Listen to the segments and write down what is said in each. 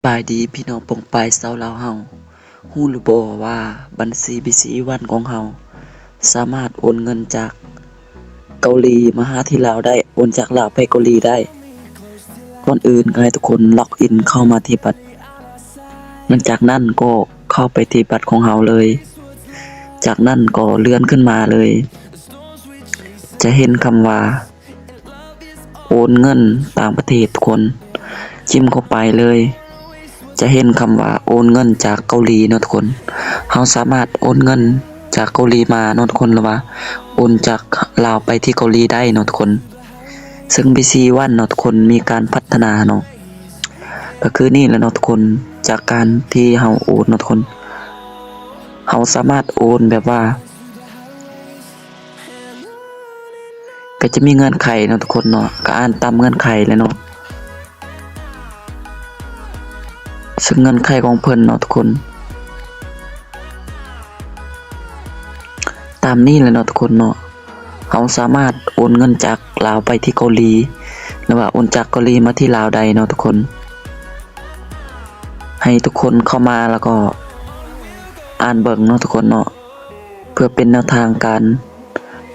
ສະບາຍດີພີ່ນ້ອງປ້ອງປາຍຊາວລາວເຮົາ, ຮູ້ຫຼືບໍ່ວ່າບັນຊີ BCEONE ຂອງເຮົາສາມາດໂອນເງິນຈາກເກົາຫຼີມາຫາທີ່ລາວໄດ້, ໂອນຈາກລາວໄປເກົາຫຼີໄດ້? ກ່ອນອື່ນກໍໃຫ້ທຸກຄົນລັອກອິນເຂົ້າມາທີ່ບັດ, ຫຼັງຈາກນັ້ນກໍເຂົ້າໄປທີ່ບັດຂອງເຮົາເລີຍ, ຈາກນັ້ນກໍເລື່ອນຂຶ້ນມາເລີຍ, ຈະເຫັນຄຳວ່າ ໂອນເງິນຕ່າງປະເທດທຸກຄົນ, ຈິ້ມເຂົ້າໄປເລີຍ, ຈະເຫັນຄຳວ່າໂອນເງິນຈາກເກົາຫຼີເນາະທຸກຄົນ. ເຮົາສາມາດໂອນເງິນຈາກເກົາຫຼີມາເນາະທຸກຄົນ ຫຼືວ່າໂອນຈາກລາວໄປທີ່ເກົາຫຼີໄດ້ເນາະທຸກຄົນ. ເຊິ່ງ BCEONE ເນາະທຸກຄົນ ມີການພັດທະນາເນາະ, ກໍຄືນີ້ແຫຼະເນາະທຸກຄົນ, ຈາກການທີ່ເຮົາໂອນເນາະທຸກຄົນ, ເຮົາສາມາດໂອນແບບວ່າ ກໍຈະມີເງື່ອນໄຂເນາະທຸກຄົນເນາະ, ກໍອ່ານຕາມເງື່ອນໄຂແຫຼະເນາະ, ເຊິ່ງເງື່ອນໄຂຂອງເພິ່ນເນາະທຸກຄົນ ຕາມນີ້ແຫຼະເນາະທຸກຄົນເນາະ. ເຮົາສາມາດໂອນເງິນຈາກລາວໄປທີ່ເກົາຫຼີ ຫຼືວ່າໂອນຈາກເກົາຫຼີມາທີ່ລາວໄດ້ເນາະທຸກຄົນ. ໃຫ້ທຸກຄົນເຂົ້າມາແລ້ວກໍອ່ານເບິ່ງເນາະທຸກຄົນເນາະ. ເພື່ອເປັນແນວທາງການ,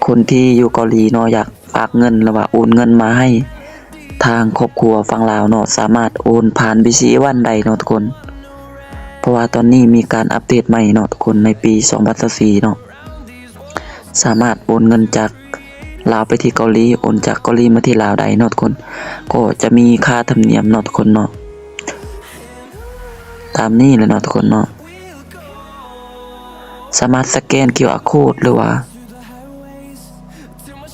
ຄົນທີ່ຢູ່ເກົາຫຼີເນາະ ຢາກຝາກເງິນ ຫຼືວ່າໂອນເງິນມາໃຫ້ທາງຄອບຄົວຝັ່ງລາວເນາະ ສາມາດໂອນຜ່ານ BCEONE ໄດ້ເນາະທຸກຄົນ. ເພາະວ່າຕອນນີ້ມີການອັບເດດໃໝ່ເນາະທຸກຄົນ, ໃນປີສອງພັນຊາວສີ່ເນາະ ສາມາດໂອນເງິນຈາກລາວໄປທີ່ເກົາຫຼີ, ໂອນຈາກເກົາຫຼີມາທີ່ລາວໄດ້ເນາະທຸກຄົນ. ກໍຈະມີຄ່າທຳນຽມເນາະທຸກຄົນເນາະ, ຕາມນີ້ແຫຼະເນາະທຸກຄົນເນາະ. ສາມາດສະແກນ ຄິວອາໂຄດ ຫຼືວ່າ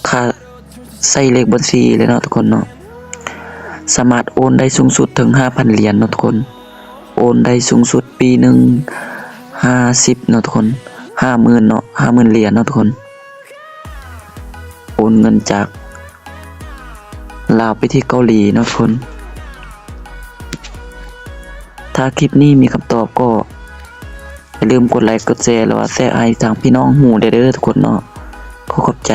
ຄ່າໃສ່ເລກບັນຊີເລີຍເນາະທຸກຄົນເນາະ. ສາມາດໂອນໄດ້ສູງສຸດເຖິງຫ້າພັນຫຼຽນເນາະທຸກຄົນ, ໂອນໄດ້ສູງສຸດປີໜຶ່ງຫ້າສິບເນາະທຸກຄົນ, ຫ້າໝື່ນເນາະ, ຫ້າໝື່ນຫຼຽນເນາະທຸກຄົນ. ໂອນເງິນຈາກລາວໄປທີ່ເກົາຫຼີເນາະທຸກຄົນ. ຖ້າຄລິບນີ້ມີຄຳຕອບກໍຢ່າລືມກົດໄລກ໌ ກົດແຊ ຫຼືວ່າແຊໃຫ້ທາງພີ່ນ້ອງຮູ້ແດ່ເດີທຸກຄົນເນາະ. ຂໍຂອບໃຈ.